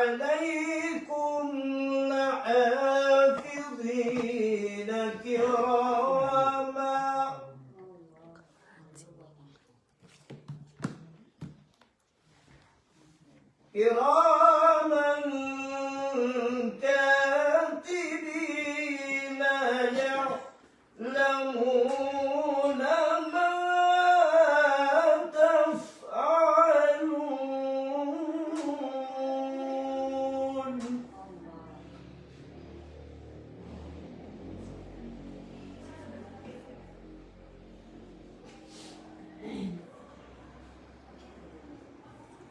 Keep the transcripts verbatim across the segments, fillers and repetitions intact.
عليكم حافظين كراما كراما كاتبين يعلمون ما تفعلون.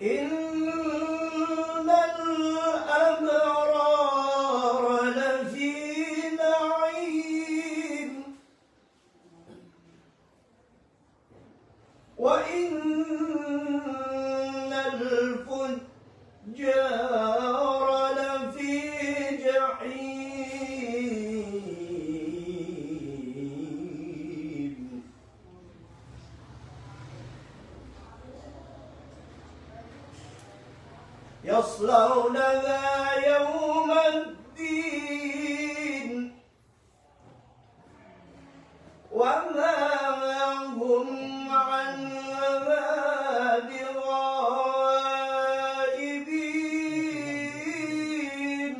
إن الأبرار لفي نعيم. وإن الفجار لفي جحيم. يصلونها يوم الدين. وما هم عنها بغائبين.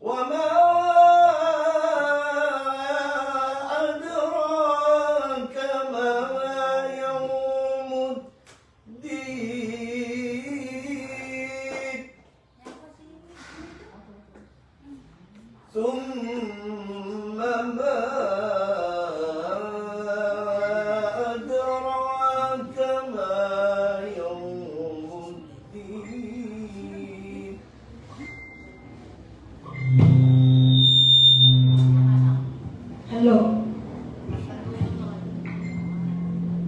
وما أدراك ما يوم الدين. ثم ما أدراك ما يوم الدين. Hello.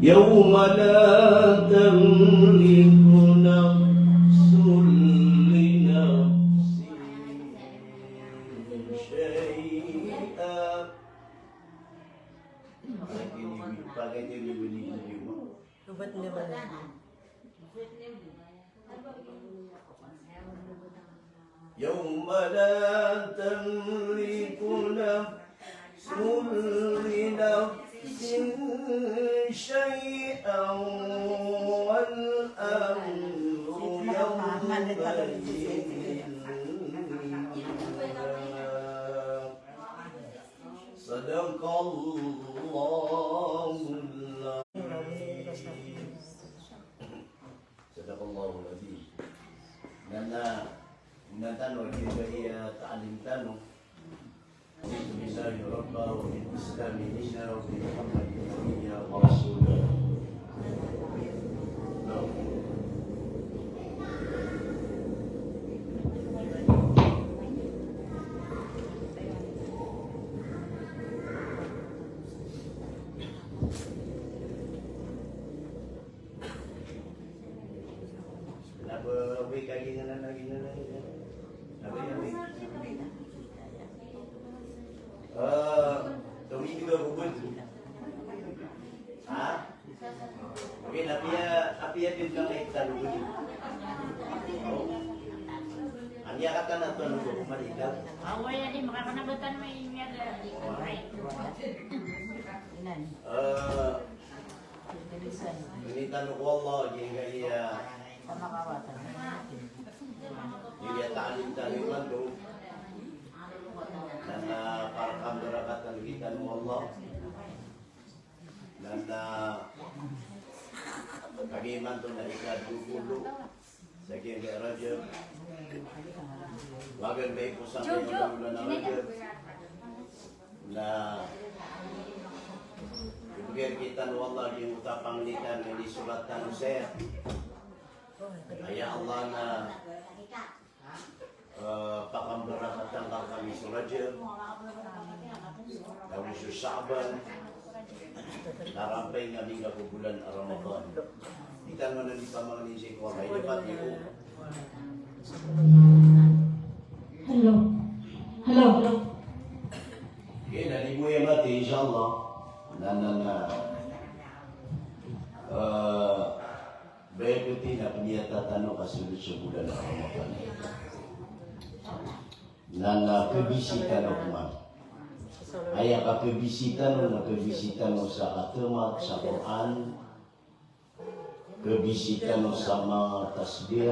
يوم لا تملك نفس لنفس شيئا. يوم لا تملك نفس لنفس شيئا والأمر يومئذ لله. صدق الله العظيم. صدق الله العظيم. Na, na, na tano, di ba iya taalim tano. بسم الله ربا وبالإسلام دينا وبمحمد نبيا ورسولا. Kenapa wika gini, gini, gini, gini? Kenapa ya, wika? Eh, tawid juga bubut. Ha? Oke, tapi ya, tapi ya, bintang kita dulu. Oh. Anya kata na tuan ko, kembali ka. Awai, adi, makakanabatan mo ini ada. Eh, Ini tano ko Allah, giyangkaya, giyangkaya taalim tano imanto. Na, na para kambarakatan kita o Allah. Na, na, kami imanto na ika dowa polo. Sa giyangkaya Rajab. Wagan ba i ko sangkaya bulan a Rajab. Na ibgay rktano o Allah giyangkoto a pangni tano a inisorat tano saya. Aya Allah na, eh, pakambarakatan ka rkami so Rajab. Ago so Sha'ban. Na rampay ngka mingga ko bulan a Ramadan. Di tano anan di pamangnin sii ko Allah, ino pat iyo. Hello. Hello. Oke, na di bo iyan mati, insha Allah. Na, na, na. Eh, baya Aya tano kasold so bolan a Ramadan. Na, na khabisi tano man. Aya khabisi tano, na khabisi tano sa kathamat sa Qur'an, khabisi tano sa matasbih,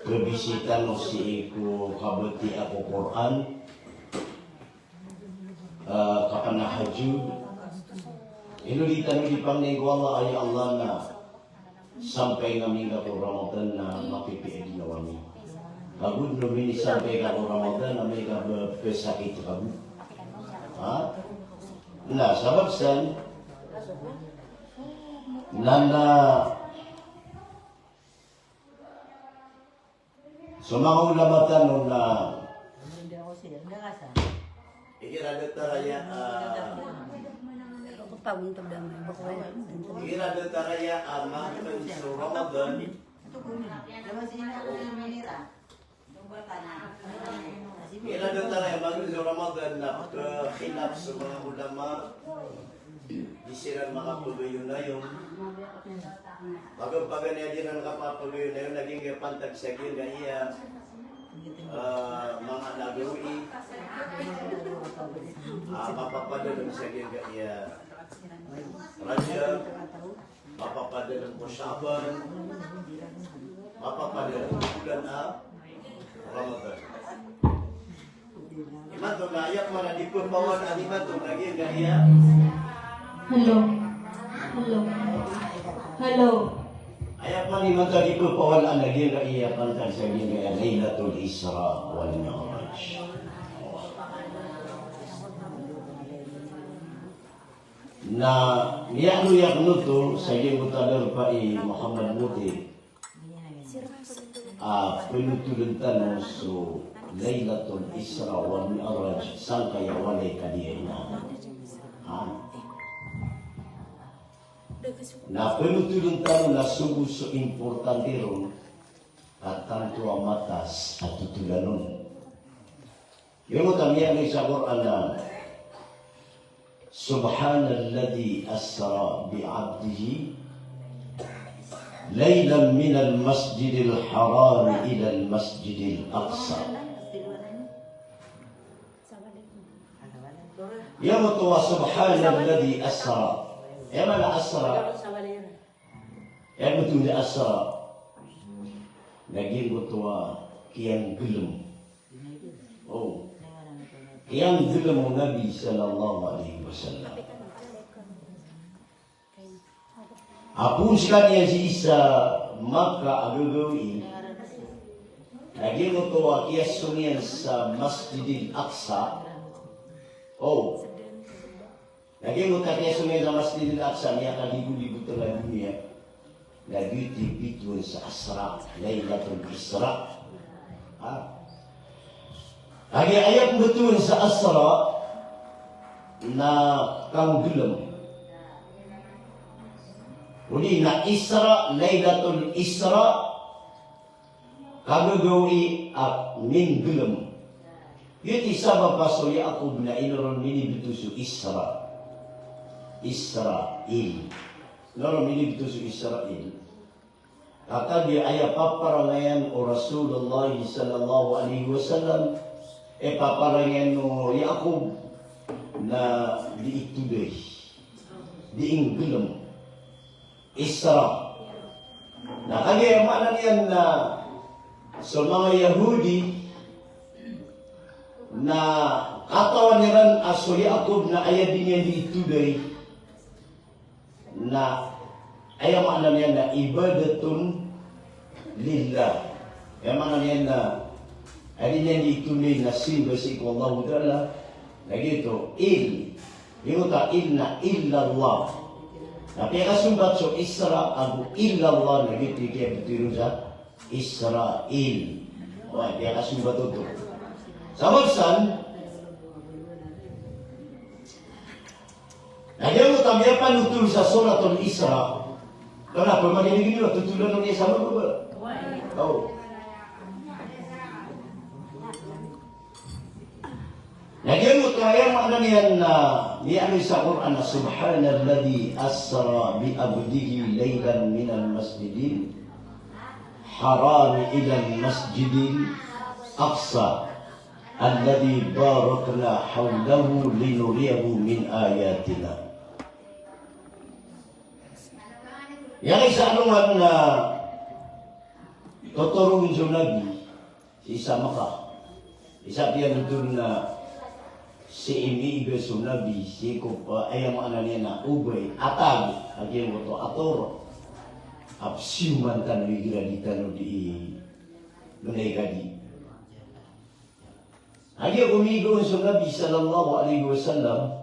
khabisi tano sii ko kabatiya ko Qur'an, ah, kapanahajud. Ino di tano di pangni ko Allah, ay Allah na sampay ngka ko Ramadan na mapipiya di na wami. Kabud no minisampay ka ko Ramadan na amay ka ba pesakit kabud. Ha? Na, sabap san, na, na, so manga ulama tano na igira da taraya, ah, igira da taraya a manga so Ramadan. Igira da taraya a manga so Ramadan na pkhilaf so manga ulama. Di siran makapagayonayon. Paga-, paganay a di ran kapapagayonayon, lagid nga pantag sa giyangkaya, ah, manga gawii. Ah, mapapadalm sa giyangkaya Rajab, mapapadalm ko Sha'ban, mapapadalm ko bolan a Ramadan. Imanto na aya pman a di pphawala, imanto na giyangkaya. Hello. Hello. Hello. Aya pman imanto a di pphawala na giyangkaya, pantag sa giyangkaya Laylatul Isra wal Mi'raj. Na miyakno, yakno oto sa giyangkoto a darpa i Muhammad Muti. Ah, pnotholn tano so Laylatul Isra wal Mi'raj sangkaya walay kadiya ina. Ha? Na pnotholn tano na so bo so importante ron, ka tanto a matas a totholan on. Giyangkoto a miyaaloy sa Qur'an a, "Subhanalladhi asra bi abdihi laylan minal masjidil harami ilal masjidil aqsa." Giyangkoto a subhanalladhi asra. Aya maana asra? Aya maana asra na giyangkoto a kiyangglm. O. Kiyangglm o Nabi sallallahu alaihi wasallam. Apo skaniyan sii sa Makkah a gagawii, na giyangkoto a kiyasowa niyan sa Masjidil Aqsa. O. Na giyangkoto a kiyasowa niyan sa Masjidil Aqsa, miyakalibo-libo tano a doniya. Na giyoto i btowan sa Asra, Laylatul Isra. Ha? Kagiya aya pmbtowan sa Asra na kangglm. Odi na Isra, Laylatul Isra, kagagawii a mingglm. Giyoto i sabap a so Yaqub na ino ron minibto so Isra. Israil. Ino ron minibto so Israil. Kagiya aya paparangayan o Rasulullah sallallahu alaihi wasallam, e, paparangayan o Yaqub na di itoday, di ingglm. Isra. Na kagiya maana niyan na so manga Yahudi na katawan iran a so Yaqub na aya di niyan di itoday na aya maana niyan na ibadatun lillah. Aya maana niyan na aya di niyan di itoday na simba sii ko Allahu Ta'ala. Na giyoto, il. Giyoto a il na illallah. Na piyakasombat so Isra ago illallah na giyoto i kiyabtowi ron sa Israil. Oway, piyakasombat oto. Sabap san, na giyangkoto a miyapanothol sa Suratul Isra. Kna pman giyangkoto a totholan on iyan sa mababa. O. Na giyangkoto a aya maana niyan na Miyaaloy sa Qur'an a, "Subhanalladhi asra bi abdihi laylan minal masjidil harami ilal masjidil aqsa alladhi barakna hawlahu linuriyahu min ayatina." Aya isa a alongan na totoroon so Nabi sii sa Makkah. Isa piyanotol na sii miiga so Nabi sii ko, ah, aya maana niyan na obay, atag, a giyangkoto a toro a pziyoman tano igira di tano di manaykadi. A giya ko miiga on so Nabi sallallahu alaihi wasallam,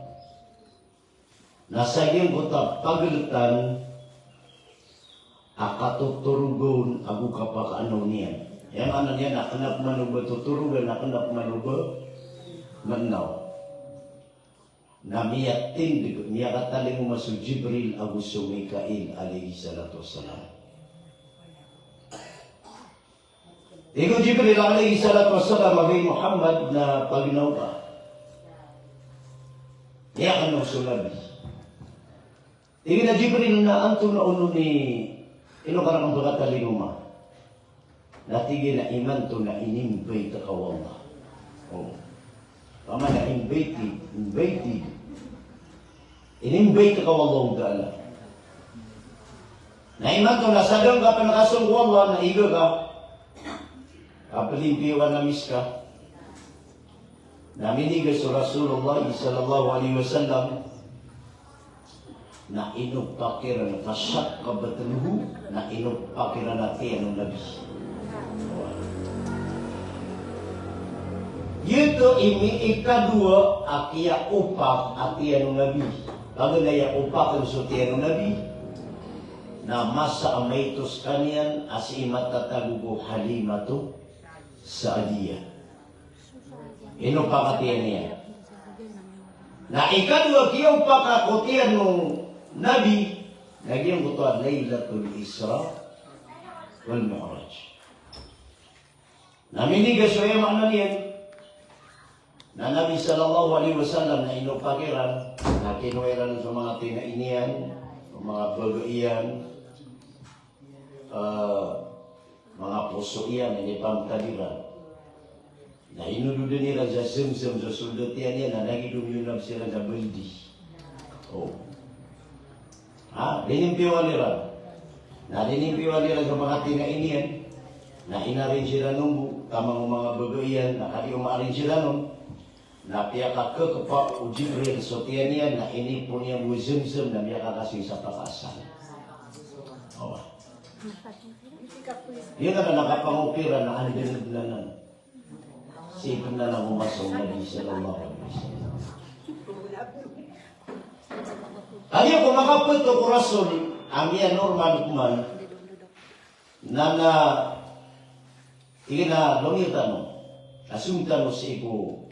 na sa giyangkoto a pagltan a katotoroga on ago kapakaanaw niyan. Aya maana niyan na kna pman o ba totorogan, na kna pman o ba maanaw. Na miyatindg, miyakatalingoma so Jibril ago so Mikail alayhis salatu wassalam. Tig o Jibril alayhis salatu wassalam a, "Hay Muhammad, na paginaw ka." Miyakanaw so Nabi. Tig iyan a Jibril na, "Antonaa onon i ino ka rakn pkatalingoma?" Na tig iyan a, "Imanto na inimbayt ka o Allah." O. Pamana invited, invited. Inimbayt ka o Allahu Ta'ala. Na imanto na sadn ka pn kasong ko Allah na iga ka, kaplimpio ka na miska. Na miniga so Rasulullah sallallahu alaihi wasallam, na inopak iran, fashaqqa batnuhu, na inopak iran a tiyan o Nabi. Giyoto i mi-, ikadowa a kiyaopak a tiyan o Nabi. Paganay a opakn so tiyan o Nabi, na masa a maito skaniyan a sii matatago ko Halimatu Sa'diyah. Inopak a tiyan iyan. Na ikadowa kiyaopak a ko tiyan o Nabi, na giyangkoto a Laylatul Isra wal Mi'raj. Na miniga so aya maana niyan. Na Nabi sallallahu alaihi wasallam na inopak iran, na kinowa iran so manga tinai niyan, so manga baga iyan, eh, manga poso iyan, inipamtad iran. Na inododn iran sa Zamzam so sold a tiyan iyan, na lagid o miyonab siran sa baldi. O. Ha, dinimpiyowan iran. Na dinimpiyowan iran so manga tinai niyan. Na inarrange iran on bo, taman o manga baga iyan, na kagiya ma-arrange iran on. Na piyakakakpa o Jibril so tiyan iyan, na inipon iyan bo Zamzam, na miyakakasoy sa pakaasal. O. Iyan na, na kapangopi iran, na andang dn anan. Sii pn anan o masa o Nabi sallallahu alaihi wasallam. Kagiya ko makapt ko Rasul, a miyanormal pman, na, na, tig iyan a lomir tano, kasong tano sii ko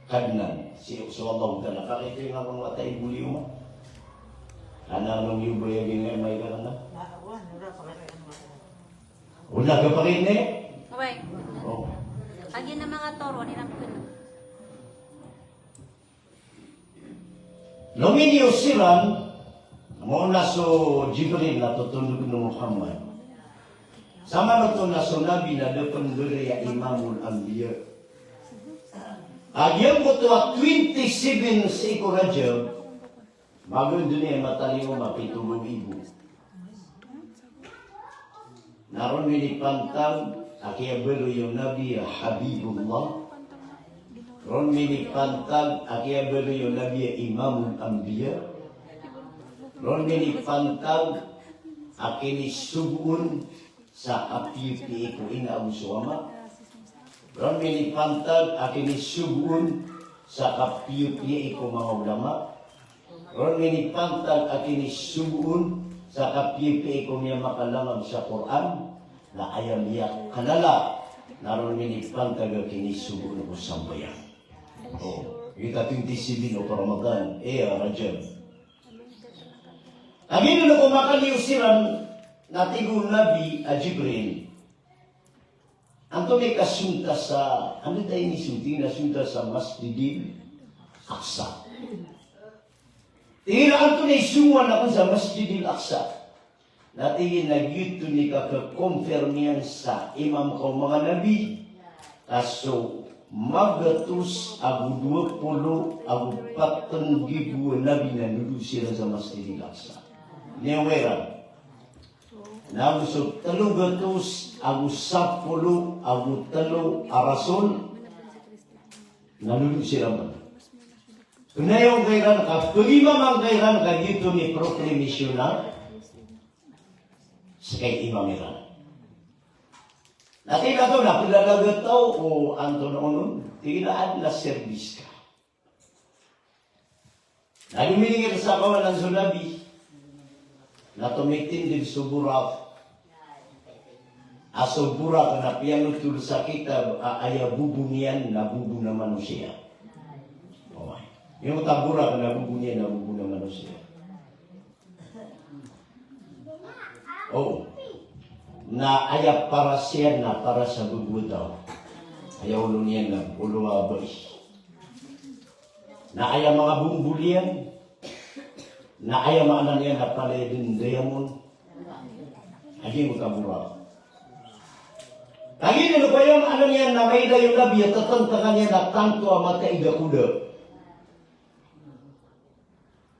Kadnan, sii ko so Allah Ta'ala, pakit iyan a kon wata i boli oma. Ana lomir ba iyan a maika na. Wala ka pakit ni? Oway. O. Kagiya na manga toro, niran pn. Lominiyo siran, maona so Jibril na totondog o Muhammad. Samanoto na so Nabi na da pn bari a Imamul Anbiya. A giyangkoto a twenty-seven sii ko Rajab, magaan dn iyan matalingoma pito bo ibo. Na ron minipantag a kiyabaloy o Nabi a Habibullah. Ron minipantag a kiyabaloy o Nabi a Imamul Anbiya. Ron minipantag a kinisogoon sa kapiyapiya ko ina ago so ama. Ron minipantag a kinisogoon sa kapiyapiya ko manga ulama. Ron minipantag a kinisogoon sa kapiyapiya ko miyamakalangag sa Qur'an, na aya miyakalala, na ron minipantag a kinisogoon ko sambayang. O, ika twenty-seven o Ramadan, e, a Rajab. Kagiya na ko makaliyo siran, na tig o Nabi a Jibril, antonaa i kasonta sa, anda ta inisonti na sonta sa Masjidil Aqsa. Tig iyan a antonaa i songowan akn sa Masjidil Aqsa? Na tig iyan a giyoto i kakakonfirm iyan sa imam ko manga nabi. Ka so magatos ago dowa polo ago pat nggibo a nabi na ndodo siran sa Masjidil Aqsa. Niyo iran. Na go so telo gatos ago sapolo ago telo a rasul na ndodo siran pn. Pnayaw ngka iran ka pagimama ngka iran ka giyoto i proclamation na ska i imam iran. Na tig iyan a antonaa, na plalagataw o antonaa onon, tig iyan a adn a serbis ka. Na dominingil sa kawanan so Nabi, na tomitindg so Buraq. A so Buraq na piyanotol sa kitab a aya bobo niyan na bobo na manosiya. Oway. Giyoto a Buraq na bobo niyan na bobo na manosiya. O. Na aya paras iyan na paras a bobo a taw. Aya olo niyan na olo a bai. Na aya manga bombol iyan, na aya maana niyan na palaya dn diamond. A giyoto a Buraq. Kagiya dn ko aya maana niyan na mailay o Nabi a tatantanga niyan na tanto a mataid a koda.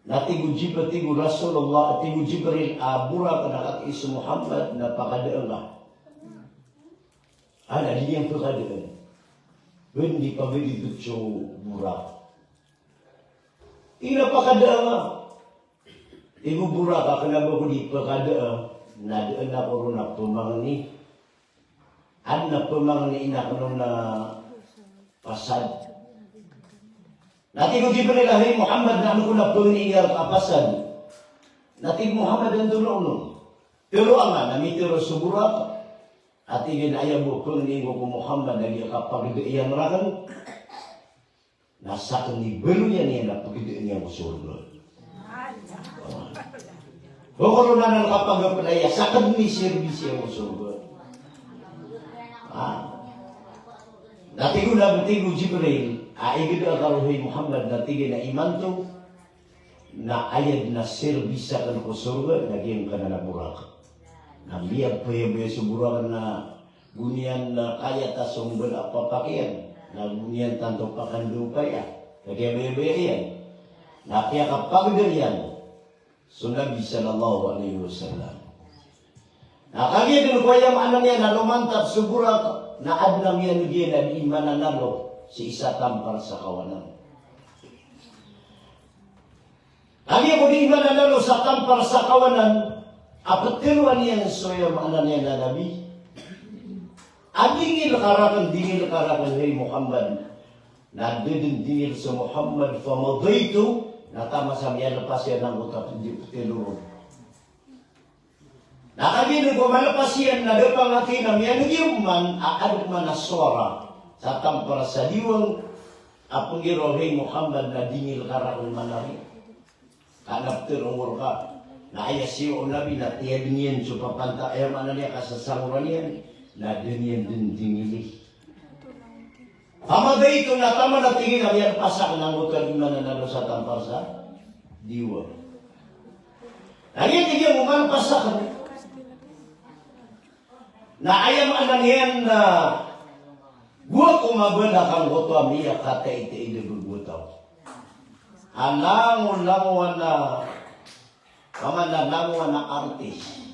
Na tig o Jib-, tig o Rasulullah, tig o Jibril a Buraq na katii so Muhammad na pakadaan ka. A na di niyan pakadaan. Ba di pagadi dn so Buraq. Tig iyan a pakadaan ka. Tig o Buraq a kna ba ko di pakadaa, na daan ako ron a pmangni. Adn a pmangni iyan akn on a pasad. Na tig o Jibril a, hay Muhammad, na anda ko na pangni iyan rka a pasad? Na tig o Muhammad a antonaa onon? Tharoa ngka. Na mitharo so Buraq. A tig iyan a aya bo a pangni ko ko Muhammad na giya kapagda iyan rakn. Na sakn i baloy iyan iyan a pagdaan iyan ko sorga. Bokol on anan kapagapnaya, sakn i sirbis iyan ko sorga. Ah. Na tig o Nabi, tig o Jibril, a igda ka ron hay Muhammad, na tig iyan a imanto, na aya dn a sirbis akn ko sorga, na giyangkanan a Buraq. Na miyapayabaya so Buraq na go niyan na kayat a sombal a papakiyan, na go niyan tanto pakandopaya, kagiya bayabaya iyan. Na piyakapagda iyan so Nabi sallallahu alaihi wasallam. Na kagiya dn ko aya maana niyan na lomantap so Buraq, na adn a miyaneg iyan a dii mananalo sii sa tampar sa kawanan. Kagiya ko dii mananalo sa tampar sa kawanan, a ptharoa niyan so aya maana niyan a Nabi a dingil ka rakn, dingil ka rakn, hay Muhammad. Na da dn dingil so Muhammad, famadaytu, na taman sa miyalpas iyan angkoto a ptharoa. Na kagiya dn ko malpas iyan na da pangati na miyaneg iyan man a adn man a sowara sa tampar sa diwang a pnggiraw, hay Muhammad, na dingil ka rakn man ari. Ka na ptharoon ko rka. Na aya siyowa o Nabi na tiyadn iyan so papanta, aya maana niyan, kasasangoran iyan, na da niyan dn dingili. Famadaytu, na taman a tig iyan a miyalpas akn angkoto a dii mananalo sa tampar sa diwang. Na aya tig iyan o malpas akn na aya maana niyan na go ako mabalak angkoto a miyakataitaid a bago a taw a langolangowan a Paman na langowan a artis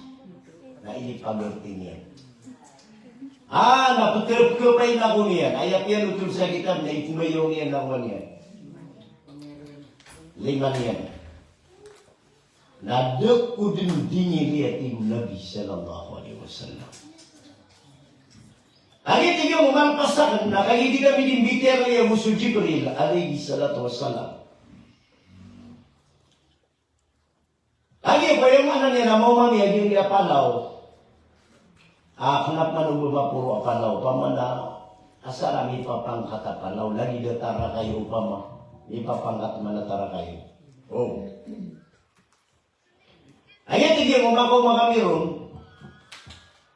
na inipagarti niyan. Ah, na ptharap ka pay na ko niyan. Aya piyanotol sa kitab na ipmayaw niyan na kowan iyan. Lima niyan. Na da ko dn dingili, tig o Nabi sallallahu alaihi wasallam. Kagiya tig iyan o malpas akn, na kagiya di kami dii mbitiyarai ago so Jibril alayhis salatu wassalam. Kagiya ko aya maana niyan na maoma ami a giyangkaya palaw. Ah, kna pman o ba maporo a palaw, opama na asar a mipapangkat a palaw, lagid a tarakayo opama. Mipapangkat man a tarakayo. Oh. Aya tig iyan o makaoma kami ron,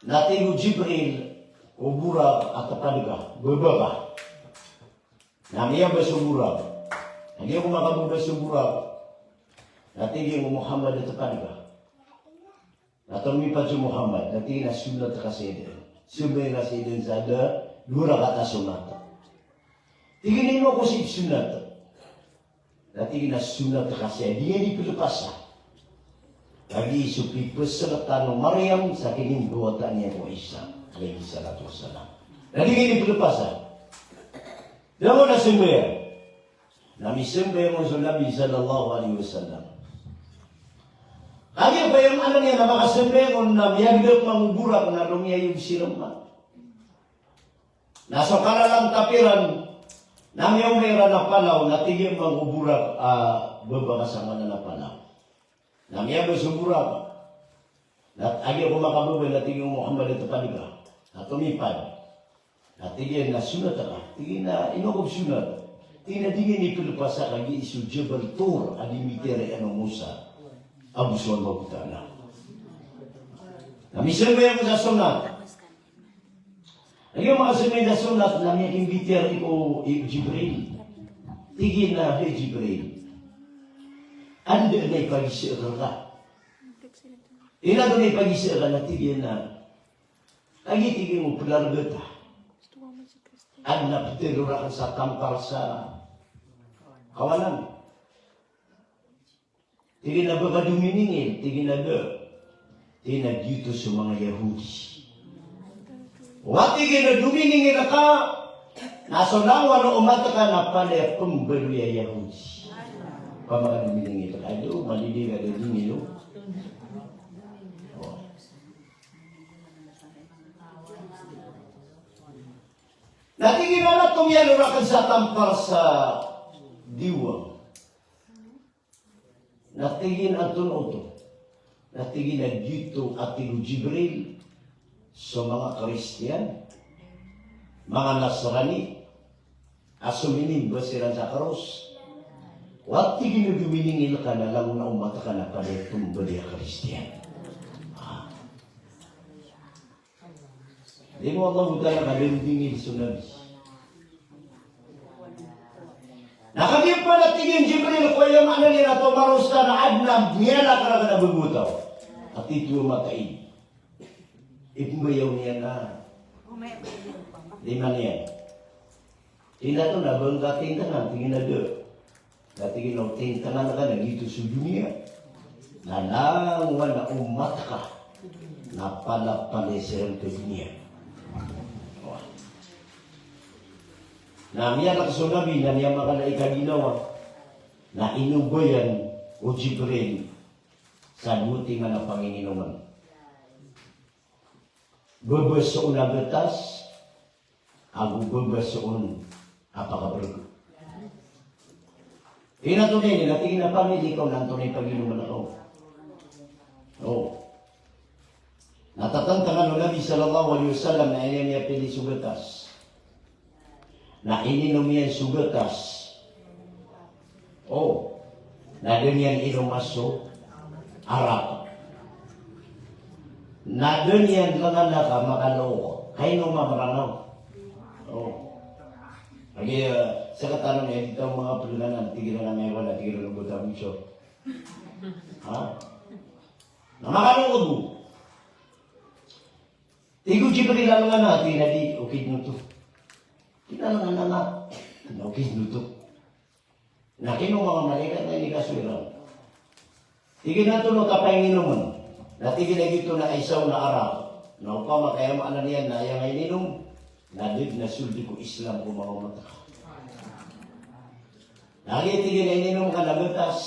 na tig o Jibril, o Buraq a tpad ka, baba ka. Na miyababa so Buraq. Kagiya ko makababa so Buraq, Na tig iyan o Muhammad a tepad ka. Na tomipad so Muhammad, na tig iyan a sonat ka sii dn. Sambayang ka sii dn sa da, dowa rakaat a sonat. Tig iyan a ino ko sii sonat. Na tig iyan a sonat ka sii, di niyan ipelepas. Lagid so pipesel tano Maryam sa kinimbawata niyan ko Isa, alayhis salatu wassalam. Na di niyan ipelepas. Langon a sambayang. Na misambayang on so Nabi sallallahu alaihi wasallam. Kagiya payamaanan iyan a makasambayang on na miyagdap man o Burak na romiyayob siran man. Na so kalalantapi ran, na miyaoma iran a palaw, na tig iyan man o Burak, ah, baba ka sa nganan a palaw. Na miyaba so Burak. Na aya ko makababa, na tig iyan o Muhammad a tepad ka. Na tomipad. Na tig iyan a sonat ka. Tig iyan a ino ko sonat. Tig iyan a di niyan ipelepas a kagiya so Jabal Tur a di mbitiyarai o Musa ago so Allahu Ta'ala. Na misambayang sa sonat. Lagid o makasambayang sa sonat na miyakimbitiyarai ko i Jibril. Tig iyan a, hay Jibril, anda na ipagisa ka rka? Ino na ipagisa ka? Na tig iyan a, kagiya tig iyan o pelarga ta, adn a petero rakn sa tampar sa kawanan. Tig iyan a ba ka dominingil? Tig iyan a da. Tig iyan a giyoto so manga Yahudi. Wa tig iyan a dominingil ka, na so langowan o omat ka na palaya pembaloy a Yahudi. Pamakadominingil ka, ado, malidi ka da dingil o. O. Na tig iyan a na tomiyalo rakn sa tampar sa diwang. Na tig iyan a antonaa oto? Na tig iyan a giyoto a tig o Jibril so manga Kristiyan, manga Nasrani, a sominimba siran sa kros. Wa tig iyan a dominingil ka na langon a omat ka na palaya pembaloy a Kristiyan. Ah. Di ko Allahu Ta'ala kadindingil so Nabi. Na kagiya pn a tig iyan Jibril ko aya maana niyan a tomaros ka na adn a miyalak rakn a bago taw. A tito a mataid. Ipmbayaw niyan a lima niyan. Tig iyan a antonaa, ba ngka tintangan? Tig iyan a da. Na tig iyan a o tintangan ka na giyoto so doniya na langowan a omat ka na palapalaya siran ko doniya. Na miyalak so Nabi na miyamakala i kaginawa na inobayan o Jibril sa dowa timan a pangininoman. Bebes on a gatas, ago bebes on a pakabrg. Ino to dn, na tig iyan a pamili kaw na antonaa i paginoman ka. O. Na tatantang o Nabi sallallahu alaihi wasallam na aya niyan miyapili so gatas. Na ininom iyan so gatas. O, na da niyan inom a so arak. Na da niyan lngana ka makalook. Kainom a Mranaw. O. Lagid, eh, sa katano niyan di taw manga pdnganan, tig iran a miyawala, tig iran a bota bosor. Ha? Na makalook. Tig o Jibril a lngana, tig iyan a di, okit oto. Tig iyan a lngana nga, na okit oto. Na kino manga malaikat na inikasoy ran. Tig iyan a antonaa oto a painginomn. Na tig iyan a giyoto na isa on a arak. Na opama ka aya maana niyan na aya nga ininom, na da dn a sold ko Islam ko manga omat ka. Na kagiya tig iyan a ininom ka na gatas,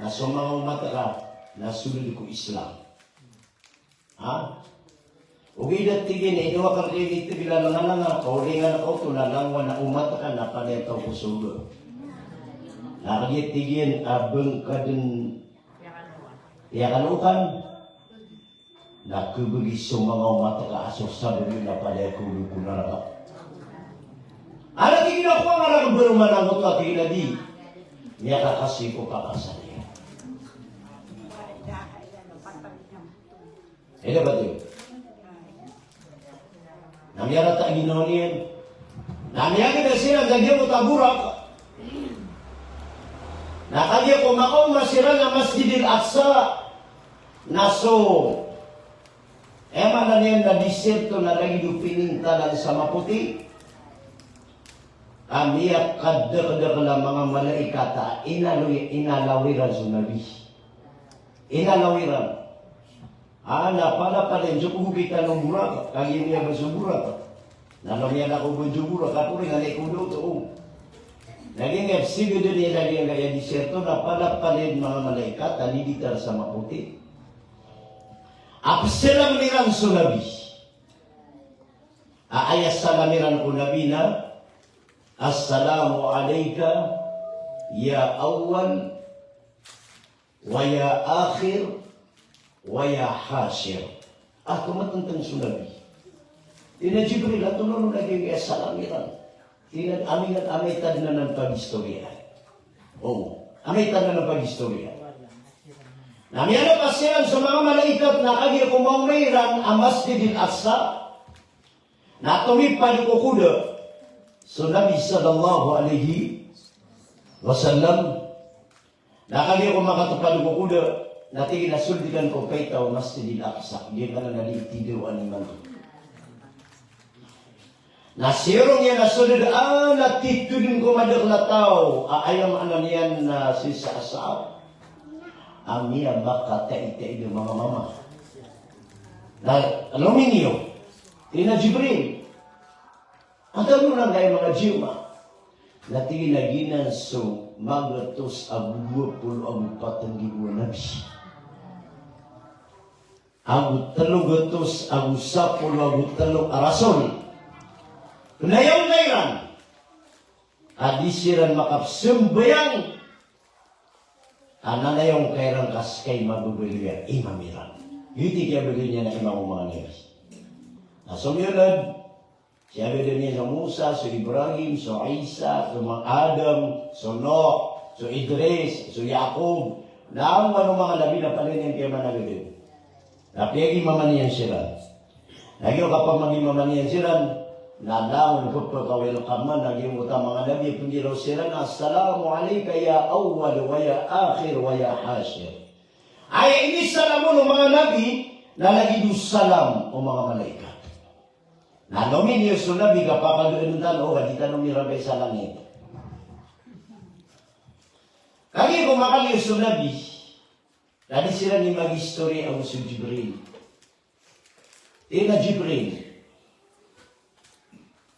na so manga omat ka na sold ko Islam. Ha? Ogaid a tig iyan a ino akn di tig iyan a lngana nga, kaolingan ka oto na langowan a omat ka na palaya taw ko sorga. Na kagiya tig iyan a ba ngka dn iyakalookan, na khabagi so manga omat ka a so sabagi na palaya kaolog ko naraka. Ana tig iyan a kowa nga rakn baroman angkoto a tig iyan a di. Miyakakasi ko pakaasal iyan. Aya ba oto? Na miyarata a ginawa niyan. Na miyagda siran sa giyangkoto a Burak. Na kagiya ko makaoma siran a Masjidil Aqsa, na so, aya maana niyan na disyerto na lagid o pinintalan sa mapoti, a miyakadakdakl a manga malaikat a inaloy, inalaw iran so Nabi. Inalaw iran. A, na palapalin so kogokitan o Buraq, kagiya miyabas o Buraq. Na miyalakaw bo so Buraq, kaporingan i kodo to. Lagid nga psigadn iyan, lagid nga aya disyerto, na palapalin manga malaikat a niditar sa mapoti a psalam iran so Nabi. A aya salam iran ko Nabi na, "Assalamu alayka ya awwal wa ya akhir wa ya hashir." A, tomatntng so Nabi. Tig iyan a Jibril, antonaa on lagid a salam iran? Tig iyan a amay, amay ta dn anan pagistoriya. O, amay ta dn anan pagistoriya. Na miyalakaw siran so manga malaikat na kagiya ko maoma iran a Masjidil Aqsa, na tomipad ko koda so Nabi sallallahu alayhi wasallam. Na kagiya ko makatopad ko koda, na tig iyan a sold iyan ko paita o Masjidil Aqsa, giyangkanan a di tidawaan imanto. Na siyorong iyan a sold, a, na titodn ko madakl a taw, a, aya maana niyan na sii sa asaw a miyabakataitai dn manga mama. Na lomi niyo, tig iyan a Jibril, antonaa on angkaya manga jamaah? Na tig iyan a giyanan so magatos ago dowa polo ago pat nggibo a nabi ago tlo gatos ago sapolo ago tlo a rasul. Pnayawn iran a di siran makapsambayang a nanayawn ka iran ka ska i mababaloy a imam iran. Giyoto i kiyabaloy niyan a imam o manga nabi. Na so miyolod, siyabaloy niyan so Musa, so Ibrahim, so Isa, so manga Adam, so Nuh, so Idris, so Yaqub. Na langowan o manga nabi na palaya niyan kiyamanagdn. Na piyagimaman iyan siran. Na giyoto i kapamagimama niyan siran, na langon ko pkawelcome-an, na giyoto a manga nabi a pnggiraw siran, "Assalamu alayka ya awwal wa ya akhir wa ya hashir." Aya inisalam on o manga nabi na lagid o salam o manga malaikat. Na lomi niyo so Nabi ka pakagaan tano, o ka di tano mirabay sa langit. Kagiya ko makaliyo so Nabi, na di siran i mag-istori ago so Jibril. Tig iyan a Jibril,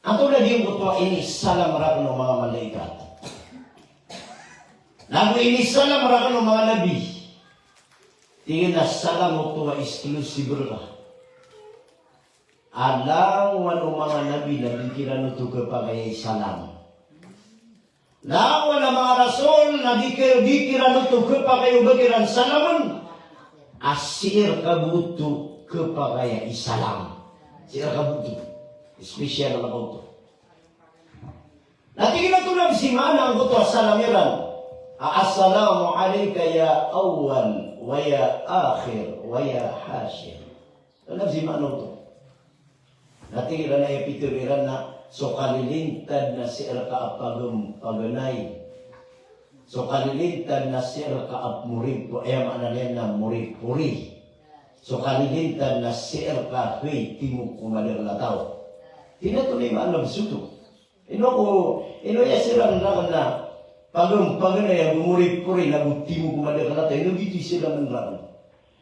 antonaa giyangkoto a inisalam rakn o manga malaikat? Na go inisalam rakn o manga nabi. Tig iyan a salam oto a exclusive rka. A langowan o manga nabi na di kiran oto khapakay a isalam. Langowan a manga rasul na di ki-, di kiran oto khapakay o ba kiran salamn. A sii rka bo oto khapakay a isalam. Sii rka bo oto. Special rka oto. Na tig iyan a tonaa bs i maana angkoto a salam iran a, "Assalamu alayka ya awwal wa ya akhir wa ya hashir." Tonaa bs i maana oto? Na tig iran a aya pitharo iran na so kalilintad na sii rka a pagm-, paganay. So kalilintad na sii rka a moripori, aya maana niyan na moripori. So kalilintad na sii rka a hay timok o madakl a taw. Tig iyan a tonaa i maana bs oto? Ino ko, ino aya siran rakn na pagm-, paganay ago moripori ago timok o madakl a taw, ino giyoto i siran rakn?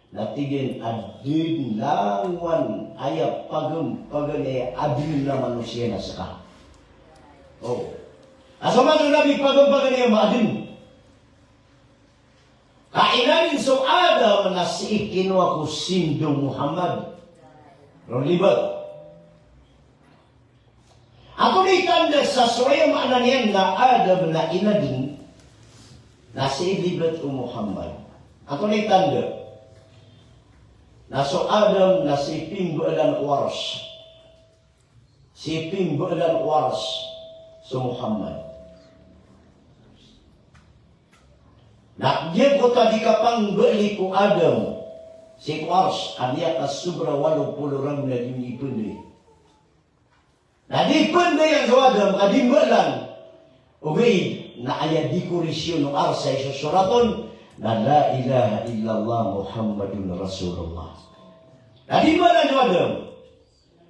Na tig iyan a dn langowan aya pagm-, paganay a adn a manosiya na ska. O. A so maana o Nabi pagm-, paganay a maadn. Ka inadn so Adam na sii kinowa ko sindo Muhammad. Ron libat. Antonaa i tanda sa so aya maana niyan na Adam na inadn na sii libat o Muhammad? Antonaa i tanda na so Adam na sii pimbaalan o Arsh? Sii pimbaalan o Arsh so Muhammad. Na giyangkoto a di kapangbaali ko Adam sii ko Arsh a miyakasobra walo polo ragon a di niyo ipnday. Na di pndayan so Adam ka di mbaalan. Ogaid Na aya decoration o Arsh a isosorat on na la ilaha illallah Muhammadun Rasulullah. Na di mbalan so Adam.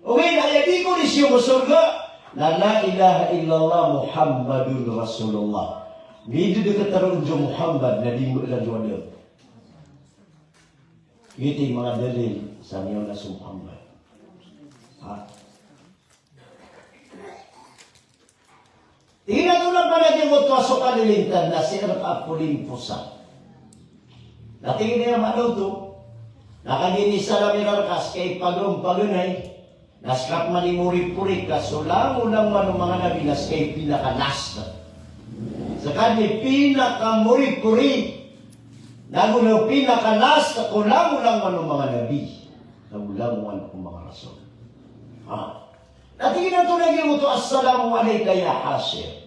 Ogaid na aya decoration o sorga na la ilaha illallah Muhammadun Rasulullah. Midedeket a roo so Muhammad na di mbalan so Adam. Giyoto i manga dalil sa miyaona so Muhammad. Ha? Tig iyan a tonaa pn a giyoto a so kalilintad na sii rka a polimposan. Na tig iyan a maana oto, na kagiya inisalam iran rka a ska i pagawang paganay, na ska pman i moripori ka so langolangowan o manga nabi na ska i pinaka-last. Ska i pinakamoripori, nago na pinaka-last ko langolangowan o manga nabi, nago langowan o manga rasul. Ha. Na tig iyan a tonaa giyoto, "Assalamu alayka ya Hashir."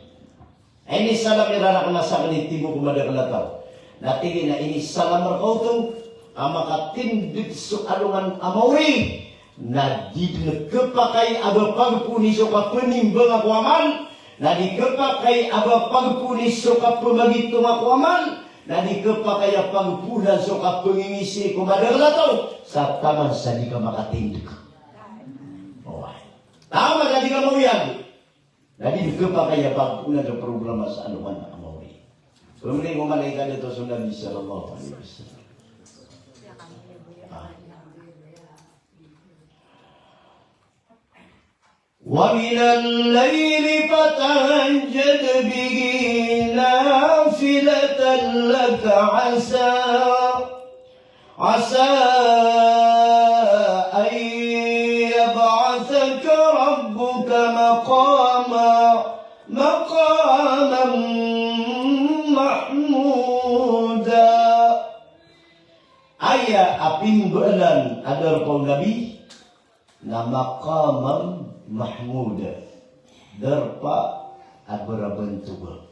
Inisalam iran rka na sakn i timo ko madakl a taw. Na tig iyan a inisalam rka oto a makatindg so alongan a maori, na di dn khapakay a ba pagpooni so kapnimbanga ko amal, na di khapakay a ba pagpooni so kapmagitoma ko amal, na di khapakay a pagpoonan so kapngingisi ko madakl a taw, sa taman sa di ka makatindg. Oway. Taman sa di ka maoyag. Na di khapakay a pagpoonan so programa sa alongan a maori. Pmri ko malaikat oto so Nabi sallallahu alaihi wasallam. Ah. ومن الليل فتهجد به نافلة لك عسى عسى أن يبعثك ربك مقاما، مقاما محمودا. Aya a pimbalan a darpa o Nabi na maqaman mahmuda, darpa a barabantoga.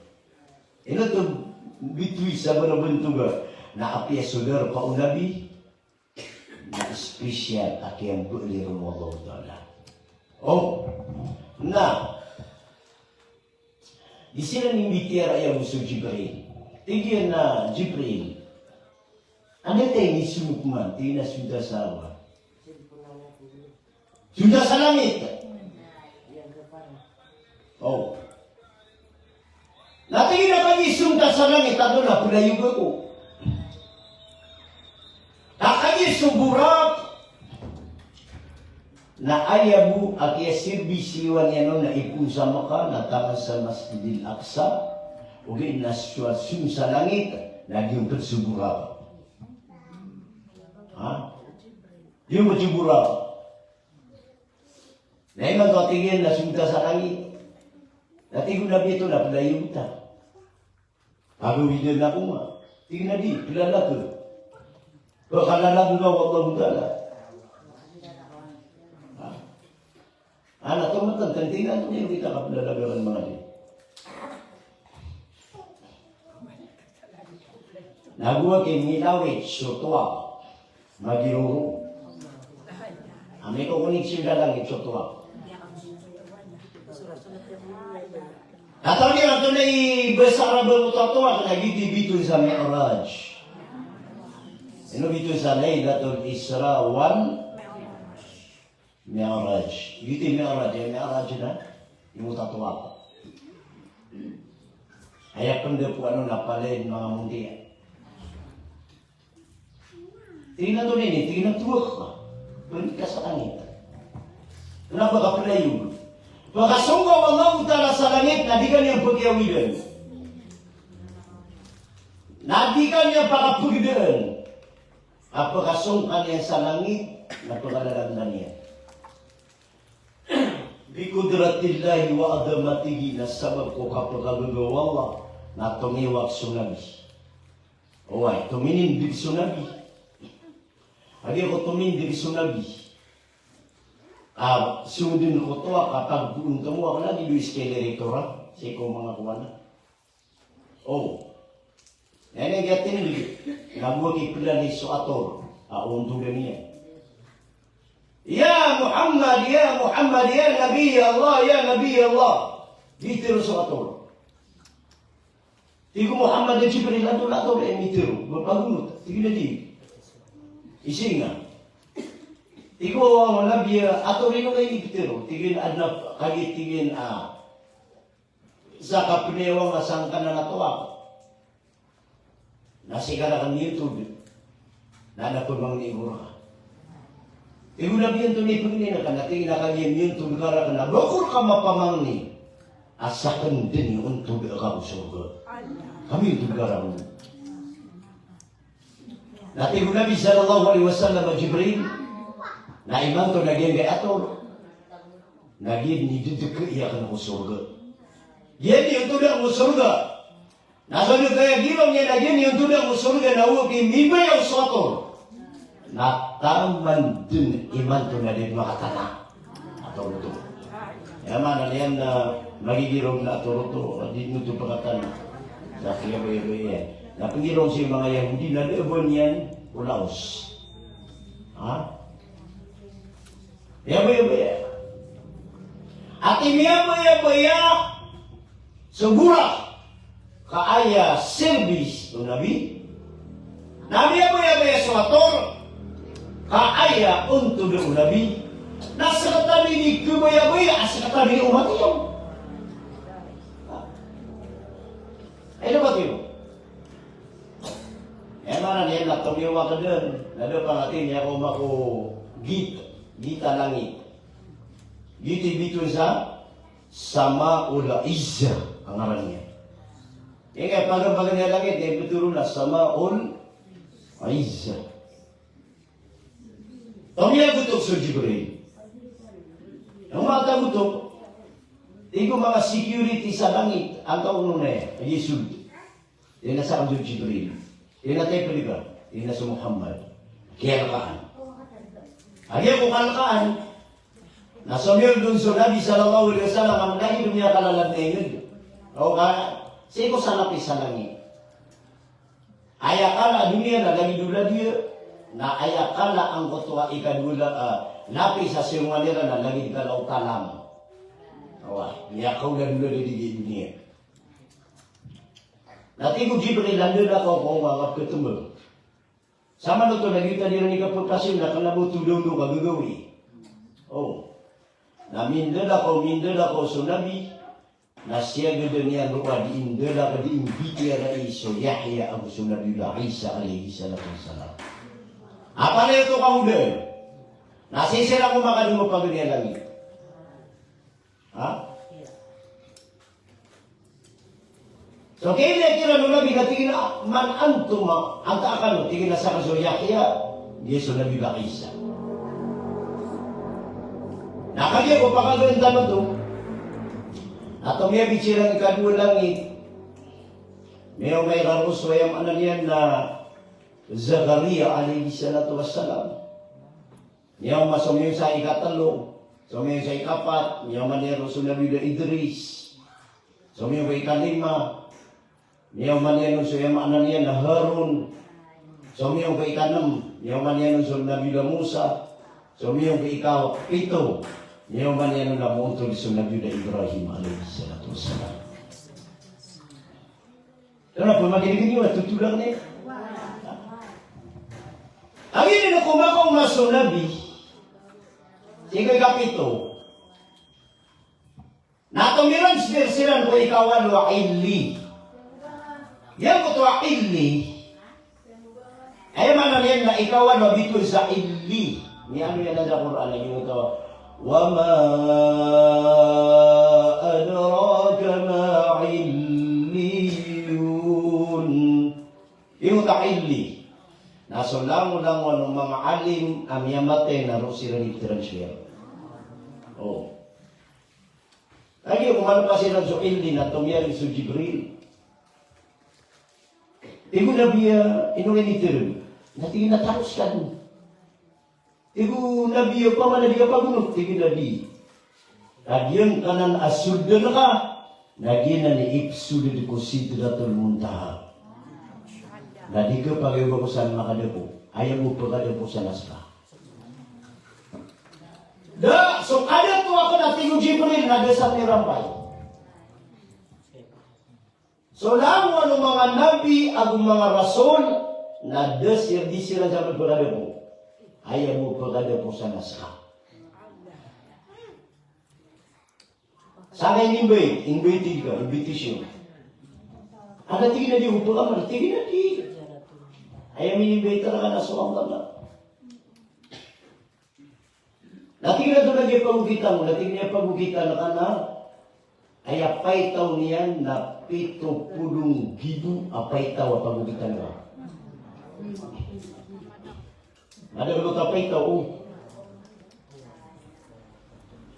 Ino oto bitowi sa barabantoga? Na apiya so darpa o Nabi na special a kiyambaali ron o Allahu Ta'ala. O, na di siran imbitiyarai ago so Jibril. Tig iyan a Jibril, anda tano i song pman? Tig iyan a song ta sa awa. Song ta sa langit. O. Na tig iyan a kagiya song ta sa langit, antonaa playog ako? Ka kagiya so Buraq, na aya bo a kiyaserbisyowan iyan on na ipoon sa Makkah, na taman sa Masjidil Aqsa, ogaid na so, song sa langit, na giyoto pd so Buraq. Ha? Giyoto pd so Buraq. Na imanto a tig iyan na song ta sa langit. Na tig o Nabi, antonaa playog ta? Pagawidan ako nga. Tig iyan a di, plalag ka. Ba kalalag ka o Allahu Ta'ala? Ha? Ana, tomatantang, tig iyan, antonaa i di ka kaplalag a manga di. Nago aki milawit so toa. Magiroro. Amay ko koneksyon sa langit so toa. Katawan iyan antonaa i basa Arab o toa, na giyoto i bitoon sa Mi'raj. Ino bitoon sa Laylatul Isra wal Mi'raj. Giyoto i Mi'raj, aya Mi'raj na ino toa. Aya pn da ko ano na palaya manga montiya. Tig iyan a antonaa ini, tig iyan a toa ka. Pn ka sa langit. Kna ba ka playog? Ba ka song ka o Allahu Ta'ala sa langit na di ka niyan pkiyawidan. Na di ka niyan pakapgdaan. Ka ba ka song ka niyan sa langit na pkalalag ka niyan. Bi qudratillahi wa azamatihi, na sabap ko kapkagaga o Allah na tomiwak so Nabi. Oway, tominindg so Nabi. Kagiya ko tominindg so Nabi, a song dn ko toa ka pagboon tomo a lagid o escalator a sii ko manga kowan. O. Na aya tindg, na bo aki plali so ator a ondolan iyan. "Ya Muhammad, ya Muhammad, ya Nabi Allah, ya Nabi Allah." Di tharoon so ator. Tig o Muhammad a Jibril, antonaa oto i mitharo, ba pagonot? Tig iyan a di. Isinga. Tig o Nabi a, antonaa oto i mitharo? Tig iyan a, adn a, kagiya tig iyan a, sa kapnaya ngka sangkanan a tawaf. Na sii ka rakn miyontod. Na adn a pmangni ko rka. Tig o Nabi, antonaa i pangnin akn? Na tig iyan a kagiya miyontod ka rakn na ba ko rka mapamangni a sakn dn i ontod ka ko sorga. Ka miyontod ka rakn. Na tig o Nabi sallallahu alaihi wasallam a Jibril, na imanto na giyangkai a ator, na giya dn i ddkn iyan ko sorga. Giya dn i ontod ko sorga. Na so dn kaya girong iyan a giya dn i ontod ko sorga na o ki mibaya so ator. Na taman dn imanto na di makatana. Ator oto. Aya maana niyan na magigirong na ator oto, di oto pkatana. Sa kiyabayabaya iyan. Na pnggirong sii manga Yahudi na da a ba niyan ko laos. Ha? Miyabayabaya. Ati miyabayabaya so Buraq ka aya silbi o Nabi. Na miyabayabaya so ator ka aya ontod o Nabi. Na skta dn i khabayabaya a skta dn i omat iyan. Ay, dapat iyo. Aya maana niyan na tomiyawa ka dn, na da pangati niyan ko mako git, git a langit. Git i bitowan sa Samaul Izzah a ngaran iyan. Aya pagambag iyan a langit, aya pitharo na Samaul Izzah. Tomiyagotok so Jibril. Aya matagotog, tig o manga security sa langit, antaa on aya, aya sold. Tig iyan a sakn so Jibril. Tig iyan a, tepli ka. Tig iyan a so Muhammad. Kiyalkaan. Kagiya ko kalkaan, na somiyold on so Nabi sallallahu alaihi wasallam, a lagid o miyakalalag na ingd. O ka, sii ko sa lapis sa langit. Aya kala a doniya na lagid o ladiya, na aya kala angkoto a ikadowa, ah, lapis a siyongan iran na lagid kala o talam. Oway, miyakaolad o ladiya di doniya. Na tig o Jibril a ndalakaw ko manga pkhatmbag. Samanoto na giyoto a di iran ikapkasyon na kna ba oto daw dn ka gagawii. O. Na mindalakaw, mindalakaw so Nabi, na siyagadan iyan roo a dii ndalakaw, dii mbitiyarai so Yahya ago so Nabiyullah Isa alayhis salatu wassalam. Apalaya oto ka odan. Na sii siran ko makadn o paganay a langit. Ha? So kinikiran o Nabi na tig iyan a, "Man antuma?" Antaa kano? Tig iyan a sakn so Yahya, giya so Nabiyullah Isa. Na kagiya ko pakagaan tano oto, na tomiyabi siran ikadowa langit. Miyaoma iran roo so aya maana niyan na Zakaria alayhis salatu wassalam. Miyaoma, somiyowa sa ikatlo, somiyowa sa ikapat, miyaoma niyan roo so Nabiyullah Idris. Somiyowa sa ikalima, miyaoma niyan on so aya maana niyan na Harun. Somiyowa sa ikanm, miyaoma niyan on so Nabiyullah Musa. Somiyowa sa ikapito, miyaoma niyan on na moontod so Nabiyullah Ibrahim alayhis salatu wassalam. Kna ba maginigini a totol akn iyan. Aya ini na ko makaoma so Nabi sii ko ikapito. Na tomiran siran ko ikawalo a Illi. Giyangkoto a Illi, aya maana niyan na ikawalo a bitowan sa Illi. Miyaaloy anan sa Qur'an a giyoto, "Wa ma adraka ma illiyun." Giyoto a Illi na so langolangon o manga alim a miyamatay na roo siran i transfer. O. Kagiya ko malpas iran so Illi na tomiyarig so Jibril. Tig o Nabi a, "Ino ini tero?" Na tig iyan a, "Taros ka dn." Tig o Nabi a, "Opama na di ka pagonot?" Tig iyan a, "Di." "Ka giyangkanan a soldn ka, na giyanan i ipsold ko Sidratul Muntaha. Na di ka pagayoga ko san makadapo. Aya bo pkadapo san a ska." Da, so kadato akn a tig o Jibril na da sa mirampay. So langon o manga nabi ago manga rasul na da siran, di siran sa pagpakadapo. Aya bo pagadapo sa na ska. Sangkai inimbay, invited ka, invitation. Anda tig iyan a di ko pakamal, tig iyan a di. Aya inimbay talaga na so Allah na. Na tig iyan a tonaa i pagokitan, na tig iyan a pagokitan ka na, aya paitaw niyan na pito polo nggibo a paitaw a pagokitan ka. Madagdag a paitaw, o.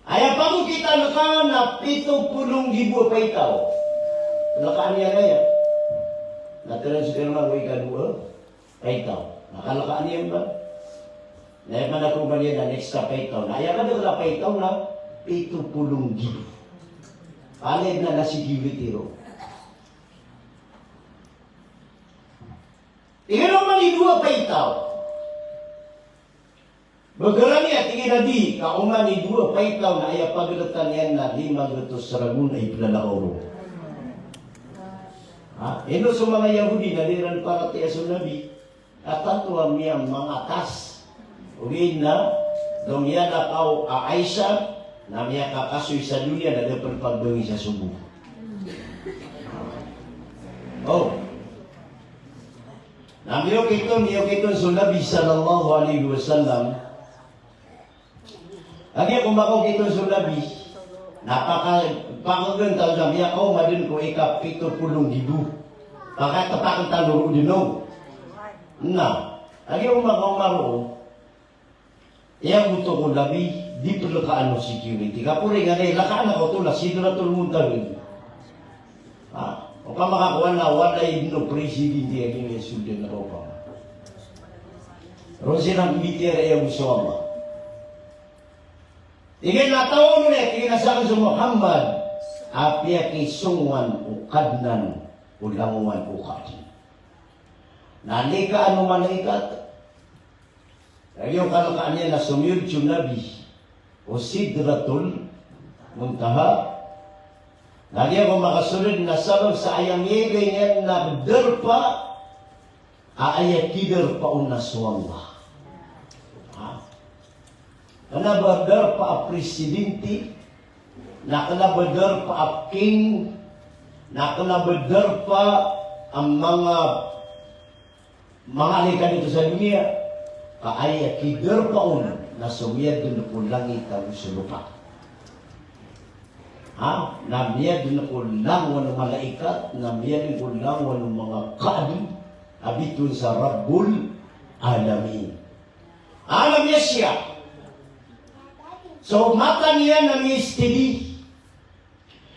Aya pagokitan ka na pito polo nggibo a paitaw. Lakaan iyan aya. Na transfer na ko ikadowa. Paitaw. Na kalakaan iyan ba? Na aya man a kumbaniya na next a paitaw. Na aya kadakl a paitaw na pito polo nggibo. Palaya na na security roo. Tig iyan a oman i dowa paitaw. Bagaran iyan, tig iyan a di, ka oman i dowa paitaw na aya pagltan iyan na lima gatos ragon a iplalakaw roo. Ha? Ino so manga Yahudi na di ran paratiyaya so Nabi? Ka tanto a miyamangatas. Ogaid na, so miyalakaw a Aisha, na miyakakasoy sa doniya na da pn pagdongi sa sogo. O. Na miyokiton, miyokiton so Nabi sallallahu alaihi wasallam. Lagid o makaokiton so Nabi. Na paka, pakagantaw sa miyakaoma dn ko ikapito polo nggibo. Pakatpakn tano roo dn o. Na, lagid o makaoma roo. Aya oto ko Nabi, di plakaan o security. Kaporing a di, lakaan ako oto na Sidratul Muntaha. Ha? Opama ka kowan na walay dn o presidente a giya sold na ka opama. Roo siran mbitiyarai a so Allah. Tig iyan a taw niyan, tig iyan a sakn so Muhammad, a piyakisongowan o Kadnan o langowan o kaadn. Na nikaan o malaikat. Lagid o kalakaan iyan na somiyod so Nabi o Sidratul Muntaha. Lagid o makasold na sabap sa aya miyagay niyan na darpa a aya kidarpa on na so Allah. Ha? Kna ba darpa a presidente, na kna ba darpa a king, na kna ba darpa a manga, manga alay ka dito sa doniya, ka aya kidarpa on na so miyadn ko langit ago so lopa. Ha? Na miyadn ko langowan o malaikat, na miyadn ko langowan o manga kaadi a bitowan sa Rabbul Alamin. Alam niya siya. So mata niyan na miya-steady.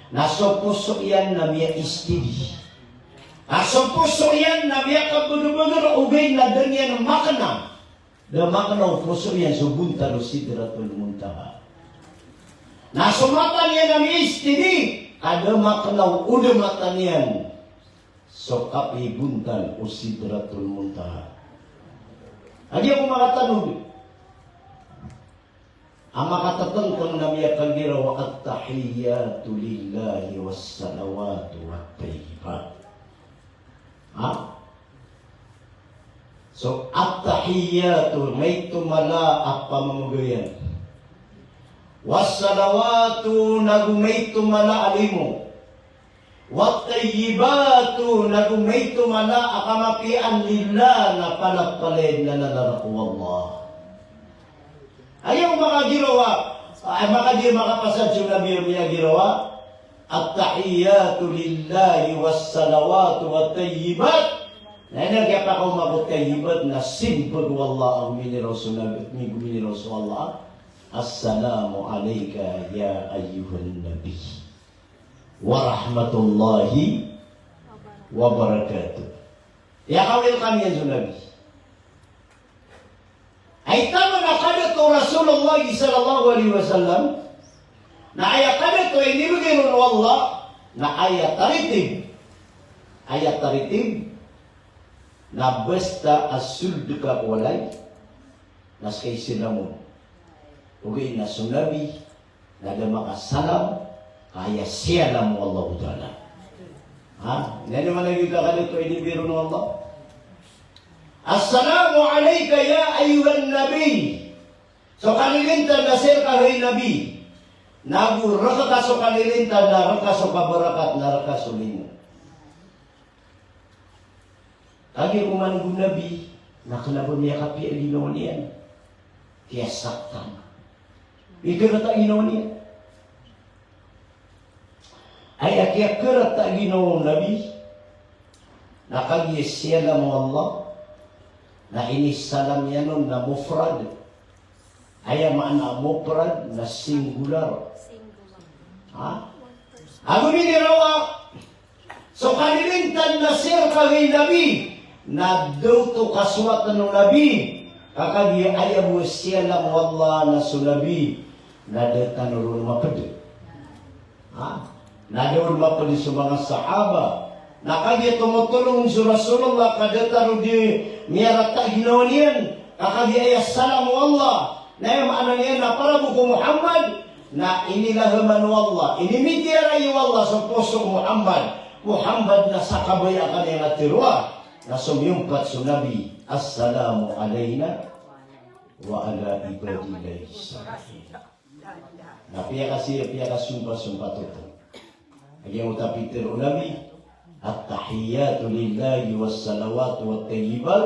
Na so poso iyan na miya-steady. Na so poso iyan na miyakabagabagr, ogaid na da niyan makna. Da makna o poso iyan so bontal o Sidratul Muntaha. Na so mata niyan na miya-steady. Ka da makna o da mata niyan so kapibontal o Sidratul Muntaha. Agi ako makatanood. A makatatngkng na miyakagiraw a at-tahiyyatu lillahi was-salawatu wat-tayyibat. Ha? So, at-tahiyyatu, maito mala a pamamagayan. Was-salawatu, nago maito mala a limo. Wat-tayyibatu, nago maito mala a kamapiyaan, lillah, na palapalaya dn a lalan ko Allah. Aya ko makagiraw a, a, makadi, makapasad so Nabi a miyagiraw a, at-tahiyyatu lillahi was-salawatu wat-tayyibat. Na aya kiyapakaoma ko tayyibat na simba ko Allah, a gominiraw so Nabi, gominiraw so Allah. Assalamu alayka ya ayyuhan nabi. Wa rahmatullahi wa barakatuh. Aya ka-welcome iyan so Nabi. Ay taman a kadato o Rasulullah sallallahu alaihi wasallam, na aya kadato a inibgay ron o Allah, na aya tartib, aya tartib, na basta a sold ka ko walay, na ska i salam on. Ogaid na so Nabi, na da makasalam, ka aya siyalam o Allahu Ta'ala. Ha? Ino man lagid a kadato a inibiro o Allah? Assalamu alayka ya ayyuhan nabi. So kalilintan na sii rka hay Nabi. Na go rka so kalilintan na rka so kabarakat na rka so limo. Kagiya ko man go Nabi, na kna ba miyakapiya a ginawa niyan. Kiyasaktan. Ikarata a ginawa niyan. Aya kiyakarata a ginawa o Nabi, na kagiya siyalam o Allah, na inisalam iyan on na mufrad. Aya maana a mufrad na singular. Ha? Ago minirawa, so kalilintan na sii rka hay Nabi, na da oto kasowatan o Nabi, ka kagiya aya bo siyalam o Allah na so Nabi, na da tano ron mapd. Ha? Na da on mapd so manga sahaba. Na kagiya tomotolong so Rasulullah ka da tano di miyarata a ginawa niyan. Ka kagiya aya salam o Allah. Na aya maana niyan na para bo ko Muhammad. Na inilahaman o Allah. Inimitiyarai o Allah so poso o Muhammad. Muhammad na sa kabaya ka niyan a tharoa. Na somiyompat so Nabi. Assalamu alayna wa ala ibadillahis salihin. Na piyakasi, piyakasompa, sompat oto. Lagid o pitharo o Nabi, "At-tahiyyatu lillahi was-salawatu wat-tayyibat."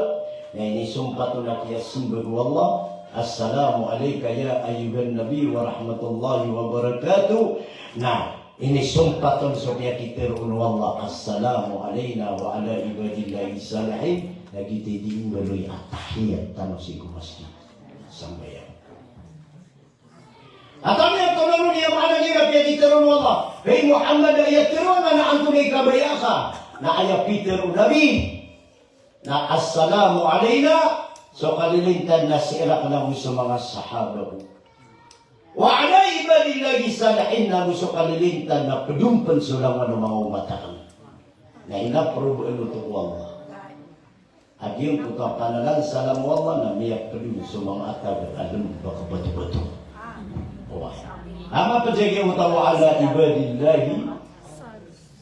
Na inisompat on a kiyasamba ko Allah, "Assalamu alayka ya ayyuhan nabi wa rahmatullahi wa barakatuh." Na inisompat on so piyakitharo o Allah, "Assalamu alayna wa ala ibadillahis salihin." Na giyoto i di mbaloy a tahiyyat tano sii ko masjid. Sambayang. Antonaa i maana niyan a piyakitharo o Allah? Hay Muhammad, aya tharoa ngka na antonaa i kabaya ka. Na aya pitharo o Nabi na, "Assalamu alayna," so kalilintan na sii rakn ago so manga sahaba ko. "Wa ala ibadillahis salihin," ago so kalilintan na pd on pn so langowan o manga omat akn. Na inapprove oto o Allah. A giyangkoto a panalan salam o Allah na miyapd on so manga atag a lmbak a batobato. Oway. Amay pd a giyangkoto a wa ala ibadillahi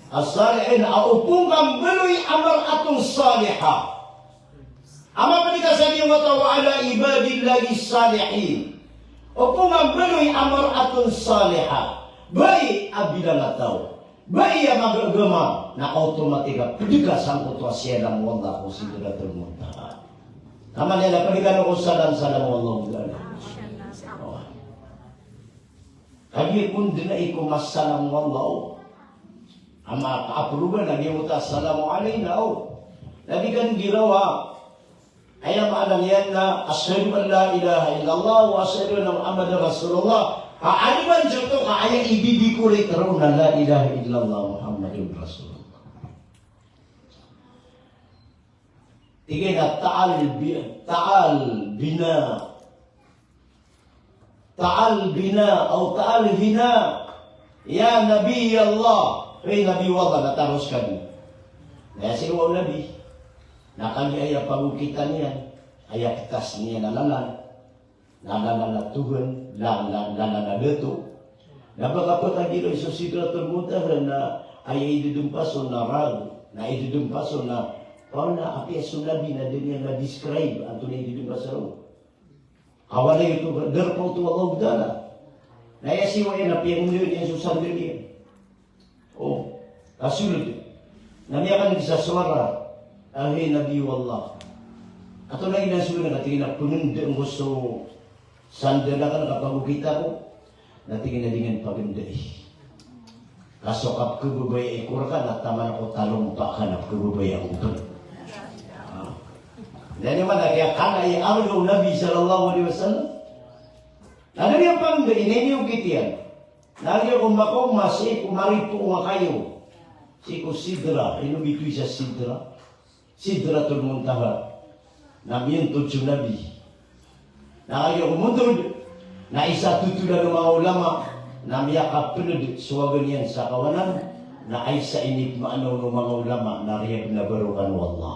as-salihin, a opama ka mbaloy a mar'atun salihah. Amay pd ka sa giyangkoto a wa ala ibadillahi salihin. Opama ka mbaloy a mar'atun salihah. Bai a bilang a taw. Bai a magagama, na automatic a pd ka sangkoto a siyalam o Allah ko Sidratul Muntaha. Taman iyan a pd ka ko salam, salam o Allah Ta'ala. O. Kagiya kon dn a iko masalam o Allah, o. Amay ka approval lagid oto a assalamu alayna, o. Lagid kan girawa. Aya maana niyan na, "Ashhadu an la ilaha illallah wa ashhadu anna Muhammadan Rasulullah." Ka aya man oto ka aya ibibikorit ron na la ilaha illallah Muhammadun Rasulullah. Tig iyan a ta'al bi-, ta'al bina. Ta'al bina, aw ta'al hina. Ya Nabi Allah. Hay Nabi Allah, na taro skaniyan. Na aya siyowa o Nabi. Na kagiya aya pagokitan iyan. Aya ptas niyan a lalan. Na lalan a Tuhan, la-, la-, lalan a dato. Na ba kapakagiya so Sidratul Muntaha na aya idadmpas on na rag. Na idadmpas on na, paano apiya so Nabi na da niyan na describe, antonaa i idadmpas ron. Ka walay oto, darpa oto o Allahu Ta'ala. Na aya siyowa iyan na piyangndaan iyan so sandal iyan. O, kasold. Na miyakandg sa sowara a, "Hay Nabi Allah, antonaa i inasold ka?" Tig iyan a, "Pangndaan ko so sandal akn ka pagokit ako." Na tig iyan a, "Di ngka pagndai. Ka so kapkhababayai ko rka na taman ko talompa ka na pkhababayai ko pn." A. Ino man a kiyakanai a arga o Nabi sallallahu alayhi wasallam. Na da niyan pangndai, na iniyokit iyan. Na giya ko makaoma sii ko maripoong a kayo. Sii ko sidra, ino bitoy sa sidra? Sidratul Muntaha. Na miyontod so Nabi. Na kagiya ko montod, na isa totolan o manga ulama, na miyakapnd so waga niyan sa kawanan, na aya isa inipmaana o manga ulama, na riyag na barokan o Allah.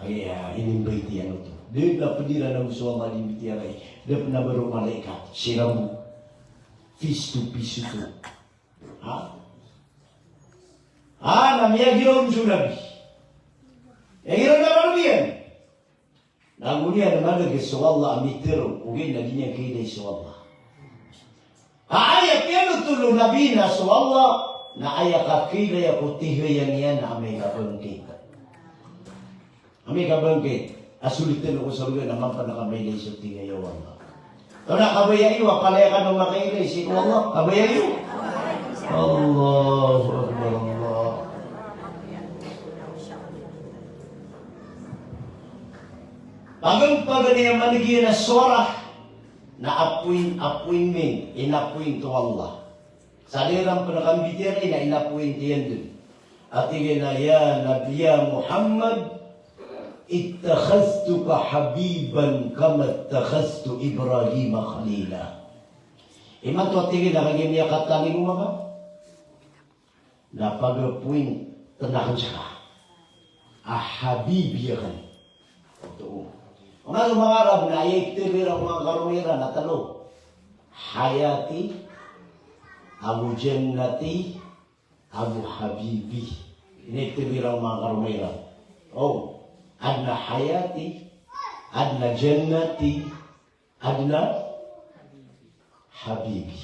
Aya inimbait iyan oto. Di na pd iran ago so Allah di mbitiyarai. Da pn a baro o malaikat. Siran bo. Face to face oto. Ha? A, na miyagiraw on so Nabi. Aya giraw na Nabi iyan. Na go niyan madg so Allah a mitharo, ogaid na di niyan kailay so Allah. Ka aya piyanothol o Nabi na so Allah, na aya kakailaya ko tigaya niyan na amay ka bangkit. Amay ka bangkit, a solitn ko sorga na mampan ka mailay so tigaya o Allah. Tonaa kabaya iyo a palaya kano makailay sii ko Allah? Kabaya iyo? Allahu Akbar, Allah. Pagan-pagan iyan maneg iyan a sowara na appoint-, appointment, inappoint o Allah. Sa di ran pn kambitiyarai na inappoint iyan dn. A tig iyan a, "Ya Nabi, ya Muhammad, ittakhadhtuka habiban kama ittakhadhtu Ibrahima khalila." Imanto a tig iyan a kagiya miyakatalingoma ka na pag-appoint-an akn ska a habibi akn. Oto. Oman o manga Arab na aya iptharoa iran ko manga karoma iran na tlo. Hayati, ago jannati, ago habibi. Aya iptharoa iran ko manga karoma iran. O, adn a hayati, adn a jannati, adn a habibi.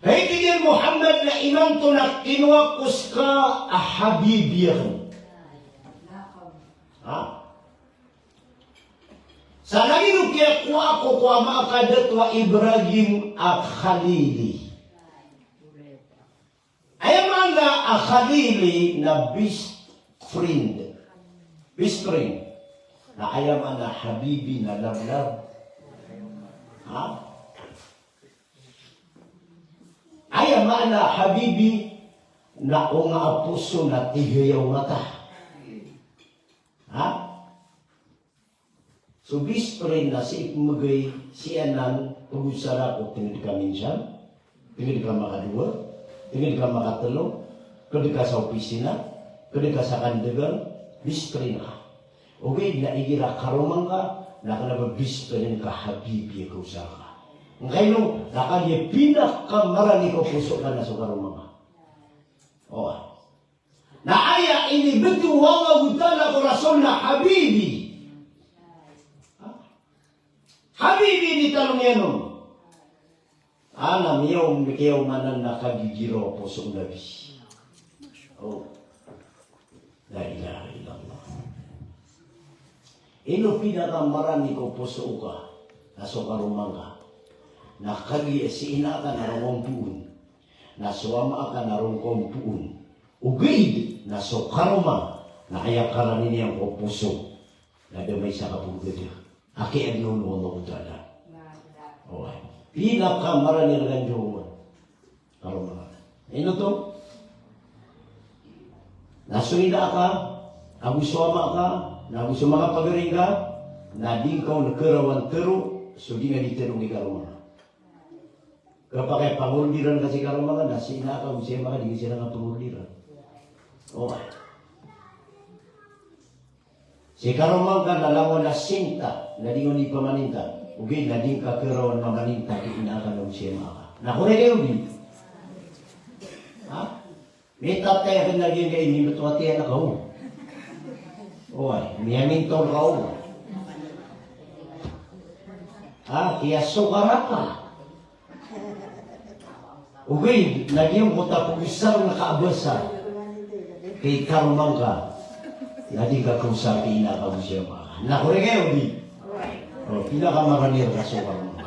Hay tig iyan Muhammad, na imanto na kinowa ko ska a habibi akn. Ha? Sa lagid o kiyakowa ko ko ama aka a dato a Ibrahim a Khalili. Aya maana a Khalili na best friend. Best friend. Na aya maana a habibi na love, love. Ha? Aya maana a habibi na onga a poso na tigaya o mata. Ha? So best friend na sii pmbgay sii anan pagosara ko tngd ka minsan, tngd ka makadowa, tngd ka makatlo, kd ka sa opisina, kd ka sa kandagang, best friend ka. Ogaid na igira karoma ngka, na kna ba best friend ka habibi a kaosara ka. Ngkaino, na kagiya pinakamarani ko poso ka na so karoma ngka. O. Na aya inibtho o Allahu Ta'ala ko Rasul na habibi. Habibi, di talong iyan on. Ana miyaw, mikiyaw manan na kagigiraw a poso o Nabi. O. La ilaha illallah. Ino pinakamarani ko poso ka, na so karoma ngka. Na kagiya si ina aka na rongompoon. Na so ama aka na rongkompoon. Ogaid na so karoma na aya karani niyan ko poso na da maisa ka pogada a kiyaadn on o Allahu Ta'ala. Oway. Pinakamarani rkano karoma. Ino oto? Na so ina aka, ago so ama aka, na ago so manga pagari ngka, na di ngka on karawan tharo so di ngka di tharoon i karoma. Kapakay pangordiran ka si karoma ka, na si ina aka, o si ama ka, di ngka siran pangordiran. O. Si karoma ngka na langon a sinta, na di ngka on di pamaninta. Ogaid na di ngka karawan mamaninta ki ina aka na o si ama aka. Na korek iyo di? Ha? Mitatay akn lagid a ini, matoatay anak ka on. Oway, miyamintor ka on. Ha, kiyasokar ka. Ogaid na giyangkoto a pagosar na kabasa ki karoma ngka, na di ngka kaosar ki ina aka ago si ama aka. Na korek iyo di? O, pinakamarani rka so karoma.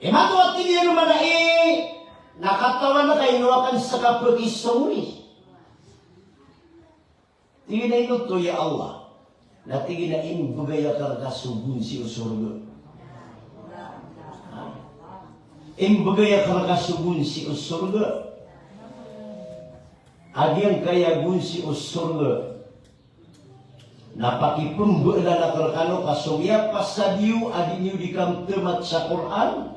Imanto a tig iyan o mala i, na katawan ka ino akn ska pkisawri. Tig iyan a ino oto ya Allah. Na tig iyan a imbgay akn rka so gonsi o sorga. Ha? Imbgay akn rka so gonsi o sorga. A giyangkaya gonsi o sorga na pakipmbaalan akn rkano ka so miyapasad iyo a di niyo di kamtamat sa Qur'an,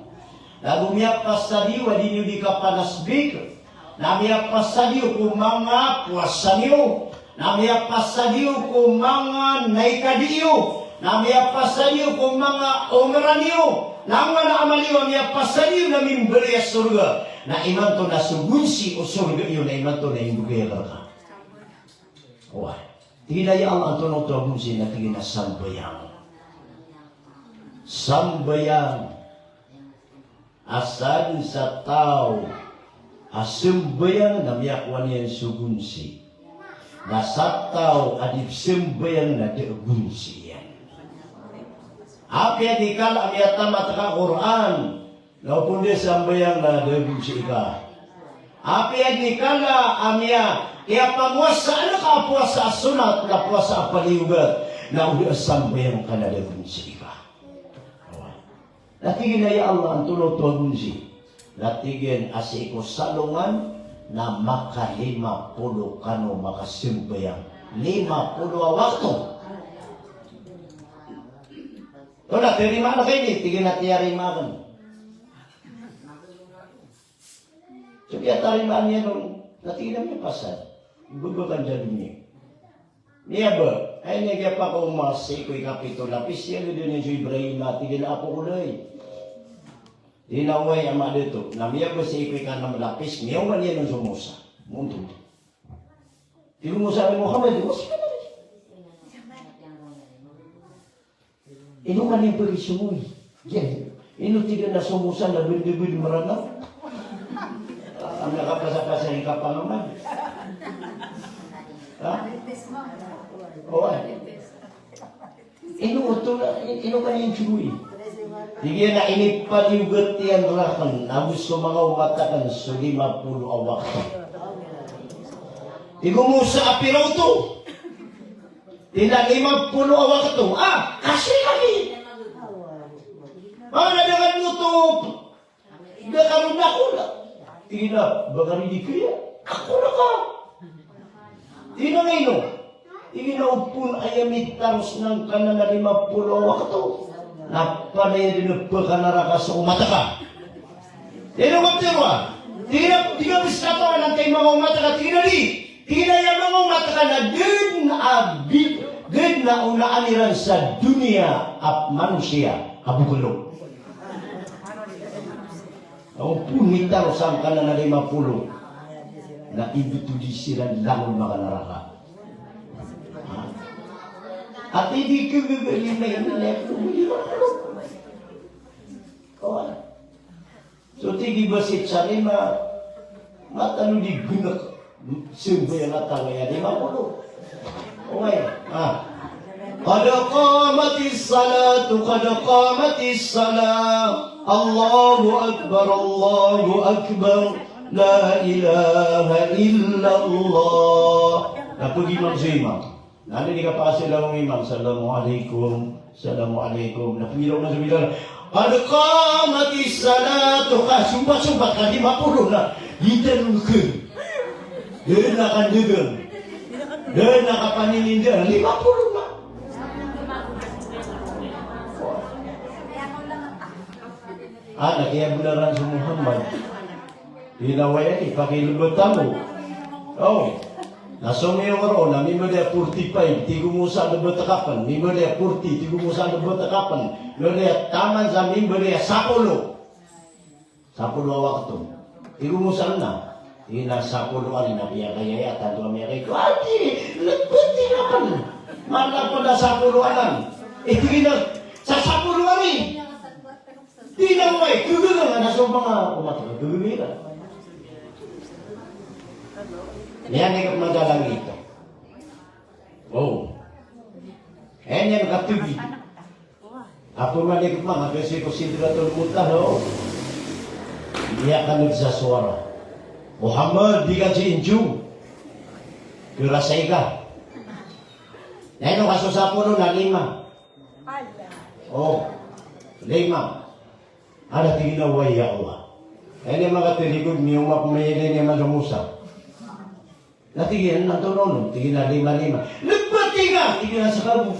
na go miyapasad iyo a di niyo di kapanas dhikr, na miyapasad iyo ko manga powasa niyo, na miyapasad iyo ko manga naikadi iyo, Na miyapasad iyo ko manga ongeran iyo, na manga amal iyo a miyapasad iyo na mimbaloy a sorga. Na imanto na so gonsi o sorga iyo na imanto na imbgay a rka. Oway. Tig iyan a ya Allah, antonaa oto a gonsi? Na tig iyan a sambayang. Sambayang. Asal sa taw a sambayang na miyakowa niyan so gonsi. Na sa taw a di sambayang na da a gonsi iyan. Apiya di kala a miyatamat ka Qur'an, na opama di sambayang na da a gonsi ka. Apiya di kala a miya, kiyapamowasa ka a powasa a sonat, na powasa a paliyogat, na o di sambayang ka na da a gonsi ka. Na tig iyan a ya Allah, antonaa oto a gonsi? Na tig iyan a sii ko salongan na makalima polo kano makasambayang. Lima polo a wakto. Tonaa, tiyarima ka ini? Tig iyan a tiyarima akn. So kiyatarimaan iyan on, na tig iyan a miyapasad. Baba ka dn sa doniya. Miyaba, aya niyan kiyapakaoma sii ko ikapito lapis, aya dn iyan so Ibrahim, na tig iyan a apo ko lay. Di na oway a madato, na miyaba sii ko ikanm lapis, miyaoma niyan on so Musa. Montod. Tig o Musa a Muhammad, Musa. Ino ka niyan pagizongoy? Ino tig iyan a so Musa na bndbnd Mranaw? Anda kapasapasa i kapanaman? Ha? Oway. Ino oto na, ino ka niyan zongoy? Tig iyan a inipaliyogat iyan rakn ago so manga omat akn so lima polo a wakto. Tig o Musa a pira oto? Tig iyan a lima polo a wakto. Ah, kasi kami. Mana dengan nutup? Da ka ron ako na. Tig iyan a, ba ka ron di kaya? Ako na ka. Tig iyan a ino? Tig iyan a opama aya mitaros ngka nan a lima polo a wakto, na panaya dn a pkanaraka so omat ka. Ino ka ptharoa? Tig iyan a, di ka bs katawan antaa i manga omat ka? Tig iyan a di. Tig iyan a aya manga omat ka na dn a bi-, dn a onaan iran sa doniya a manosiya a boklo. Opama mitaros ngka nan a lima polo, na imbtodi siran langon makanaraka. Ha? Ati di kagaga lima ini na lima polo. Oway. So tig i basit sa lima, matano di gnak sambayang a tano a lima polo. Oway, ah. Qad qamatis salatu, qad qamatis salah. Allahu Akbar, Allahu Akbar. La ilaha illallah. Na pag-imam so imam. Na anda di kapakasalamu o imam, "Assalamu alaikum, assalamu alaikum." Na pagiraw na so bilal, "Qad qamatis salatu." Ka sompat-sompat ka lima polo na. Di tano kn. Dn a kandagang. Dn a kapaninindaan. Lima polo na. Ah, na kiyablaran so Muhammad. Inaway a di, pakilbtn ako. O. Na somiyogo ron, na mimbaloy a forty-five, tig o Musa lbt ka pn, mimbaloy a forty, tig o Musa lbt ka pn, mimbaloy a taman sa mimbaloy a sapolo. Sapolo a wakto. Tig o Musa na, ina sapolo ari na piyakayaya, tanto a miyakay ko, adi, lbt ka pn. Mala pn a sapolo anan. Eh, tig iyan a, sa sapolo ari. Di na oway, gagaga na so manga omat, gagaga iran. Niyan i kapmadalang ito. O. Aya niyan katgi. Apo man i kapmanga, kasi ko Sidratul Muntaha, o. Iya ka nagsasoara. Muhammad, di ka si Inju. Kira sa ika. Na ino ka so sapolo na lima. O. Lima. Anda tig iyan a, "Wai, ya Allah." Aya niyan makatirigod, miyaoma pman iyan, aya niyan manga Musa. Na tig iyan a, "Antonaa on?" Tig iyan a, "Lima, lima." "Lbt ka!" tig iyan a, "Skano."